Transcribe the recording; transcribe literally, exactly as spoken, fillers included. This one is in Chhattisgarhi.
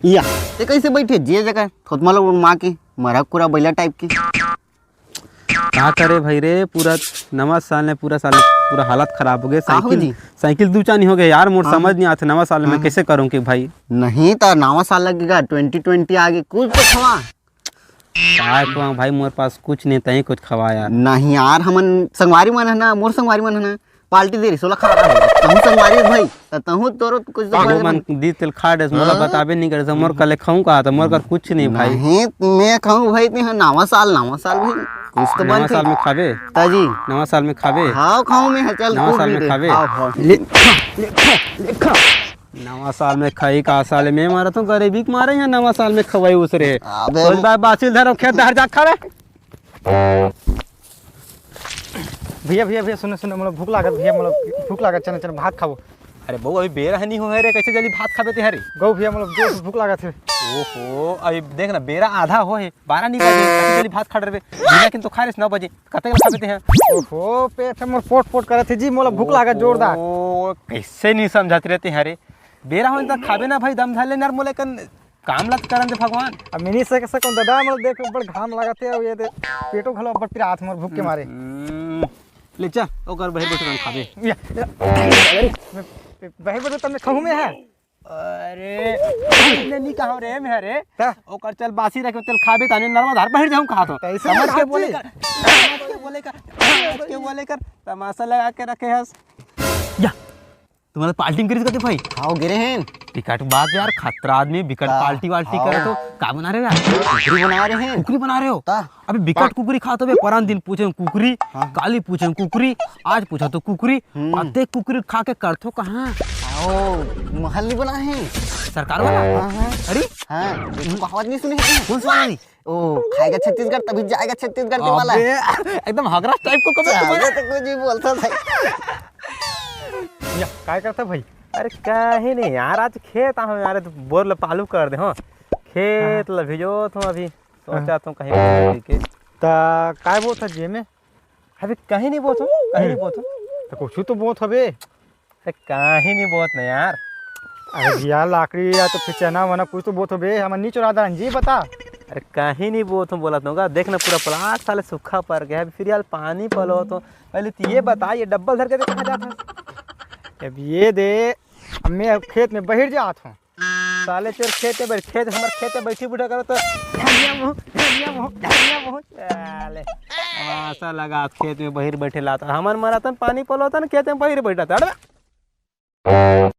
या, ते कैसे बैठे जे जगह थोतमा लोग माँ की मरा कुरा बैला टाइप की। का करे भाई रे, पूरा नवा साल में पूरा साल पूरा हालत खराब हो गए। का हो साइकिल जी? साइकिल दू चानी हो गए यार, मोर हाँ। समझ नहीं आते नवा साल में हाँ। कैसे करूँ कि भाई। नहीं तो नवा साल लगेगा, ट्वेंटी ट्वेंटी आगे, कुछ तो खवा। का कहूँ भाई, मोर पास कुछ नहीं, तहीं कुछ खवा यार। नहीं यार, हमन संगवारी मन है ना, मोर संगवारी मन है ना, पार्टी दे रही, सोला खा रहा है। तहूँ संगवारी है भाई, त तहूँ तोरो कुछ तो वो करे मन दी तेल खा डे, मोला हाँ? बताबे नहीं करे, मोर कले खाऊं कहा था, मोर कर कुछ नहीं भाई। नहीं, मैं खाऊं भाई, ते नवा साल, नवा साल भाई, कुछ तो नवा बनते। साल में खाबे? ताजी। नवा साल में खाबे? हाँ, खाऊं मैं, चल, नवा तू साल भी में दे। खाबे? हाँ, हाँ। ले, ले, ले, ले, नवा साल में खाई का साल में मारा तो गरीबी के मारे यहाँ नवा साल में खवाई उसरे। अबे सोच भाई बासिल धरो खेत धार जा खाबे। भैया, भैया, भैया, सुनो, सुनो, मतलब भूख लागत भैया, मतलब भूख लागत, चलो, चलो, भात खाबो। अरे बहू, अभी बेरा है नहीं हो है रे, कैसे जल्दी भात खाबे ते हरे? गौ भैया, मतलब जोर से भूख लागत है। ओहो, अभी देख ना, बेरा आधा हो है, बारह नहीं बजे, कैसे जल्दी भात खा रहे? बिना किन तो खा रहे नौ बजे, कते खाबे ते हैं? ओहो, पेट है मोर पोट पोट करत है जी, मोला भूख लागत जोरदार। ओ, कैसे नहीं समझत रहते हैं रे? बेरा हो तो खाबे ना भाई, दम धर ले नर मोले कन काम ला तो करन दे भगवान। अब मिनी से कैसे कौन दादा, मतलब देख, बड़ घाम लागत है, अब ये दे, पेटो घलो बड़ पिरात मोर भूख के मारे। हम्म, ले चल, ओकर बहिर बैठ के खाबे। या, या, अरे, मैं, मैं बहिर बैठ तब मैं खाऊं मैं है। अरे, इतने नहीं कहो रे मैं रे। का? ओकर चल बासी रखे, चल खाबे ताने नरवा धार बहिर जाऊं कहा तो। कैसे समझ के खाबे? बोले कर, समझ के बोले कर, समझ के बोले कर, तमाशा लगा के रखे हस। या, तुम्हारा पार्टी में करिस कते भाई? खाओ गिरे हैं। टिकट बात यार, खतरा आदमी, बिकट का? पार्टी वार्टी खाओ। करे तो का बना रहे हो यार? कुकरी बना रहे हैं। कुकरी बना रहे हो? का? अभी बिकट कुकरी खात होबे, परान दिन पूछे कुकरी, हाँ। काली पूछे कुकरी, आज पूछा तो कुकरी, हम्म। अते कुकरी खा के करथो कहाँ? ओ, महल नहीं बना है। सरकार वाला? हाँ, हाँ। अरे? हाँ, ये तो कहावत नहीं सुनी है? कौन सा वाला नहीं? ओ, खाएगा छत्तीसगढ़ तभी जाएगा छत्तीसगढ़ के वाला है। अबे, एकदम हगरा टाइप को कबे तुम्हारे? तो कुछ भी बोलता था। या, काय करता भाई? अरे, काहे नहीं यार, आज खेत आहूँ यार, तो बोर ल पालू कर दे, हाँ। खेत हाँ। ल भिजोत हूँ अभी, सोचा हाँ। तू कहीं घूमे के। ता काय बोत था जेमे? अबे, कहीं नहीं बोत हूँ, कहीं नहीं बोत हूँ। तो कुछ तो बोत हबे। अरे, कहीं नहीं बोत ना यार। अरे भैया, लाकड़ी या तो फिर चना वना कुछ तो बोत हबे, हमन नहीं चुरा दान जी, बता। अरे, कहीं नहीं बोत हूँ, बोलत हूँ का, देख ना, पूरा प्लाट साले सूखा पड़ गया है, फिर यार पानी पलो तो पहले तो ये बता, ये डब्बल धर के कहाँ जाता है? अब ये दे, अब मैं अब खेत में बहिर जात हूँ। साले चोर खेत में बैठ, खेत, हमर खेत में बैठी बूढ़ा करो तो धनिया मुँह, धनिया मुँह, धनिया मुँह। साले, तमाशा लगा खेत में बहिर बैठे लात। हमन मरातन पानी पलोतन खेत में बहिर बैठा था। अरे